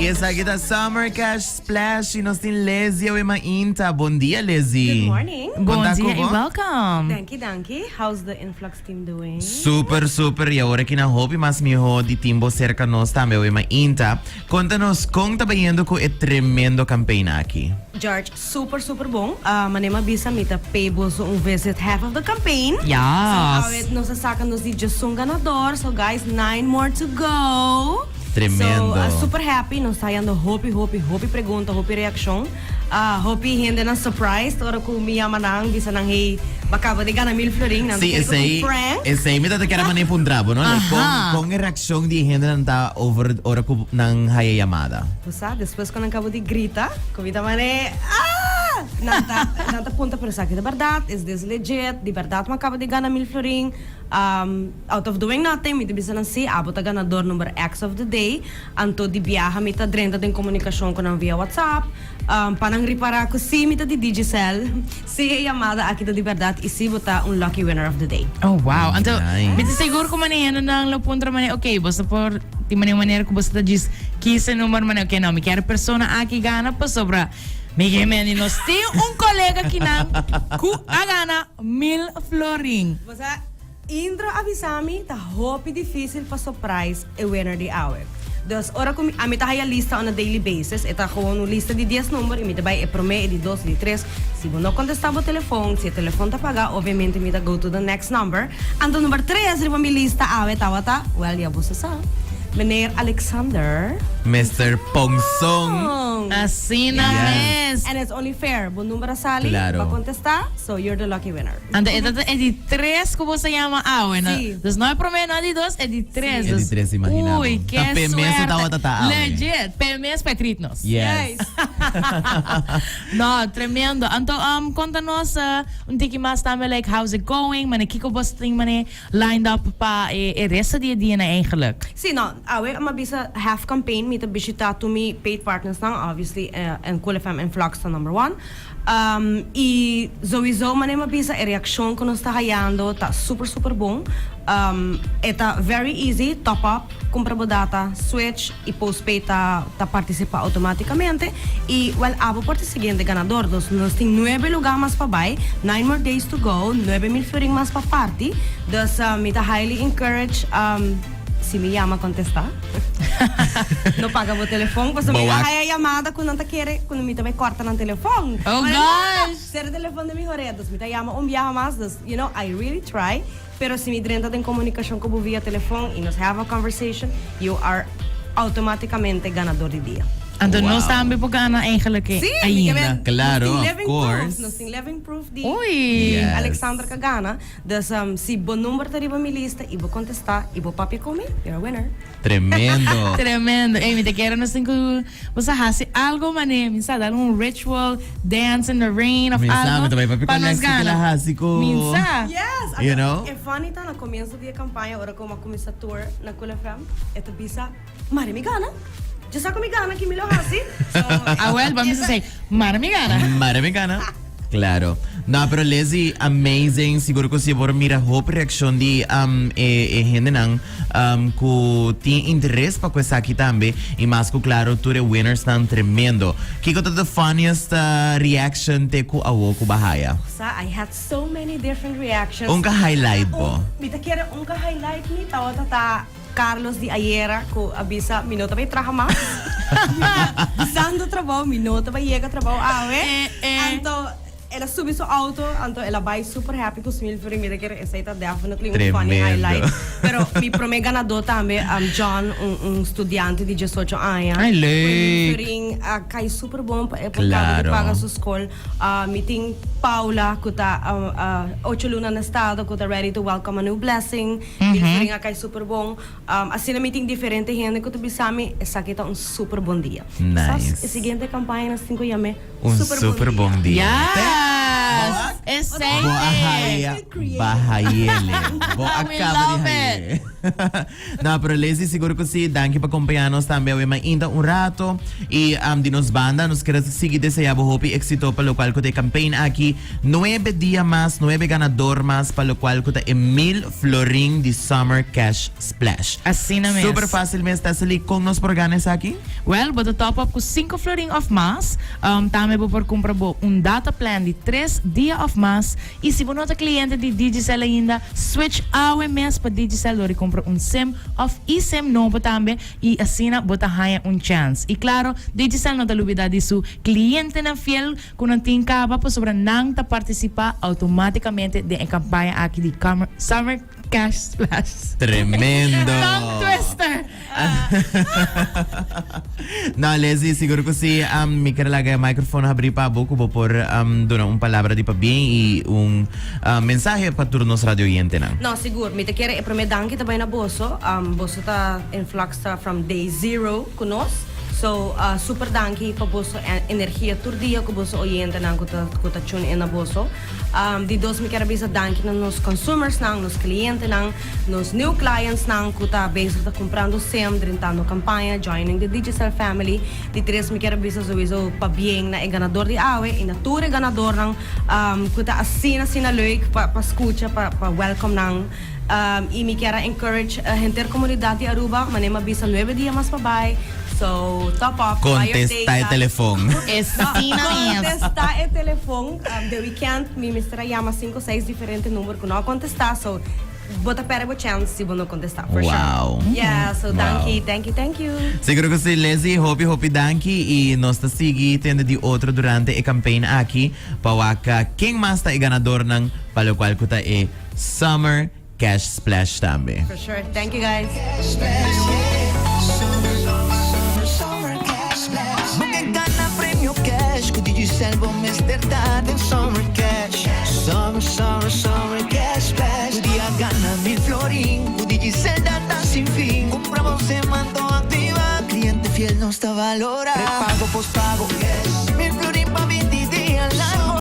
Y esaki ta Summer Cash Splash y nos tin Lizzy awe mainta. Bon dia, Lizzy. Good morning. Bon Bon ta dia cu y bo? welcome. Danki, danki. How's the influx team doing? Super, super. Y awor aki na hopi mas miho di tin bo cerca nos tambe awe mainta. Conta nos con ta bayendo cu e tremendo campaign aki. George, super, super bon. Uh, mane m'a bisa mi ta pay boso un visit half of the campaign. Yes. So, awe nos a saca nos di djesun ganador. So, guys, nine more to go. Tremendo. So, uh, super happy. Nos ta hayando hopi, hopi, hopi pregunta, hopi reaccion. Uh, hopi hendenan surprised ora cu mi yama nan, bisa nan, hey, bo a caba di gana mil florin. Nan Sí, ta kere cu esey, un prank. esey mi ta kier mane puntra bo, no? Like, con, Aha. con e reaccion di hendenan ta over ora cu nan haya yamada? Bo sa, despues cu nan caba di grita, cu mi ta mane, ah! Nan ta, nan ta puntra, pero esaki ta berdad? Is this legit? Di berdad mi a caba di gana mil florin? Um, out of doing nothing, mi ta bisa nan si, abo ta ganador number X of the day. Anto di biaha mi ta drenta den comunicacion cu nan via WhatsApp, um, pa nan ripara cu si mi ta di Digicel, si e yamada aki ta di berdad y si bo ta un lucky winner of the day. Oh wow, anto Nice. mi ta sigur cu mane hendenan lo puntra mane ok boso por tin mane un manera cu boso ta djis kisa e number mane ok no mi kier e persona aki gana pasobra mi ke mende nos tin un colega kinan cu a gana mil florin. Bo sa, Indra a bisa mi ta hopi dificil pa surprise e winner di awe. Dus ora cu mi, ami ta haya lista on a daily basis, e ta gewoon un lista di dies number y mi ta bay e prome, e di dos, e di tres. Si bo no contesta bo telefon, si e telefon ta paga, obviamente mi ta go to the next number. Anto number tres riba mi lista awe tabata, well ya boso sa, meneer Alexander. Mister Ponson. Asina Yes. mes. And it's only fair, bo number a sali, Claro. bo a contesta, so you're the lucky winner. Anto e ta e di tres ku bo sa yama awe, no? Sí. Dus no e promé, no e di dos, e di tres. E di Dus, tres, imagina bo. Uy, ke Ta p'e mes e suerte. tabata ta awe. Legit, p'e mes p'e treat nos. Yes. No, tremendo. Anto, um, konta nos uh, un tiki mas tambe, like, how's it going? Mane, kiko bo tin, mane, lined up pa e, e resto di e dianan eigenlijk? Sí, no, awe m'a bisa half campaign, mi ta bishita tur mi paid partnersnan, obviously, eh, en Cool FM en Flux ta number one. Y souiso manera mi a bisa e reaccion cu nos ta hayando ta super super bon. E ta very easy, top up, cumpra bo data, switch y postpaid ta ta participa automaticamente. Y wel abo por ta e siguiente ganador. Dus nos tin nuebe lugar mas pa bay, nine more days to go, 9000 florin mas pa parti. Dus mi ta highly encourage. Si mi yama contesta. No paga bo telefon pasobra mi a haya yamada cu nan ta kere cu mi ta bay corta nan telefon. Oh gosh! Cera telefon den mi horea dus mi ta yama un biaha mas dus you know I really try pero si mi drenta den comunicacion cu bo via telefon y nos have a conversation you are automaticamente ganador di dia. Anto nos tambe por gana eigenlijk Sí, mi ainda. ke men Claro, nos tin of living proof, course. nos tin living proof di Oei! Yes. Alexander cu a gana. Dus si bo number ta riba mi lista y bo contesta y bo papia cu mi, you're a winner. Tremendo. Tremendo. Ey, mi ta kere nos tin cu bo sa haci algo mane, mi sa, dal un ritual, dance in the rain of Mi sa, algo mi ta bay papia pa cu nos Lexi cu gana. la haci cu Mi sa. Yes, You anto know? e funny ta na comienzo di e campaña ora cu mi a cuminsa tour na Cool FM, e ta bisa, Mari mi gana. Dje sa cu mi gana ki mi lo haci. So, Awel, bo a mester say, Mari mi gana. Mari mi gana. Claro. No, pero Lizzy, amazing. Sigur cu si por mira hopi reaccion di um, e, e hendenan um, cu tin interes pa cu esaki tambe. Y mas cu claro, tur e winnersnan tremendo. Kiko ta the funniest uh, reaction te cu awo cu bo a haya? Sa, I had so many different reactions. Un ka highlight bo? Un, mi ta kere un ka highlight mi tawata ta Carlos di ayera cu a bisa mi no ta bay traha mas. Bisando trabou mi no ta bay yega trabou awe. Anto el a subi su auto anto el a bay super happy cu su mil florin. Mi ta kere esey ta definitely un funny highlight. Pero mi prome ganador tambe John un un studiante di diesocho aña. Ay Cu e mil leuk. florin a cay super bon pa e por caba di paga su scol. Mi tin Paula cu ta ocho luna na estado cu ta ready to welcome a new blessing. Mi florin a kai super bon. Asina mi tin diferente hende ku ta bisa mi esaki ta un super bon dia. Nice. Sa e siguiente kampaña nos tin ku yam'é Un super super bon bon dia. Yes! Esey Bo a haya, bo a hayele. Bo a We caba di love hayele. No, pero Leslie, sigur cu si. Danki pa acompaña nos tambe awe mainta un rato. Y di nos banda, nos kier sigui desea bo hopi exito pa locual cu ta e campaign aki. Nuebe dia mas, nuebe ganador mas pa locual cu ta e 1000 florin di Summer Cash Splash. Asina mes. Super facil mes, Tessely. Con nos por gana esaki? Wel, bo ta top up cu cinco florin of mas. Tambe bo por cumpra bo un data plan di tres dia of mas. Y si bo no ta cliente di Digicel ainda, switch awe mes pa Digicel dor di cumpra un sim of eSIM nobo tambe y asina bo ta haña un chance. Y claro, Digicel no ta lubida di su clientenan fiel cu nan tin caba pasobra nan ta participa automaticamente den e campaña aki di Summer Cash Splash. Tremendo! Tongue twister! No, Leslie, sigur cu si. Mi ker laga e microfoon habri pa bo cu bo por duna un palabra di pabien y un mensahe pa tur nos radioyentenan. No, sigur. Mi ta kere e prome danki ta bai na boso. Boso ta in Flux ta from day zero cu nos. So, super danki pa boso energia tur dia cu boso oyentenan cu ta cu ta tune in na boso. Di dos mi ker a bisa danki na nos consumersnan, nos clientenan. Nos new clientsnan cu ta bezig ta cumprando sim, drentando campaña, joining the Digicel family. Di tres mi kier a bisa sowieso pabien na e ganador di awe y na tur e ganadornan cu ta asina asina leuk pa pa scucha, pa pa welcome nan. Y mi kier a encourage henter comunidad di Aruba, manera mi a bisa nuebe dia mas pa bay, so top up, buy your Contesta e data. telefon. Asina mes. Contesta e telefon. The weekend mi mester a yama cinco seis diferente number cu no a contesta, so Bo ta perde bo chance si bo no contesta, for sure. Wow. Yeah, so Wow. danki, thank you, thank you. Seguro cu si, Leslie. Hopi, hopi danki. Y nos ta sigui tende di otro durante e campaign aki pa wak ken mas ta e ganadornan pa locual cu ta e Summer Cash Splash tambe. For sure. Thank you guys. Bo ke gana premio cash ku Digicel bo mester ta den Summer Cash. Summer, summer, summer cash splash. Tur dia gana mil florin ku Digicel data sin fin. Kumpra bo semanto aktiva, kliente fiel nos ta valora. Prepago, postpago.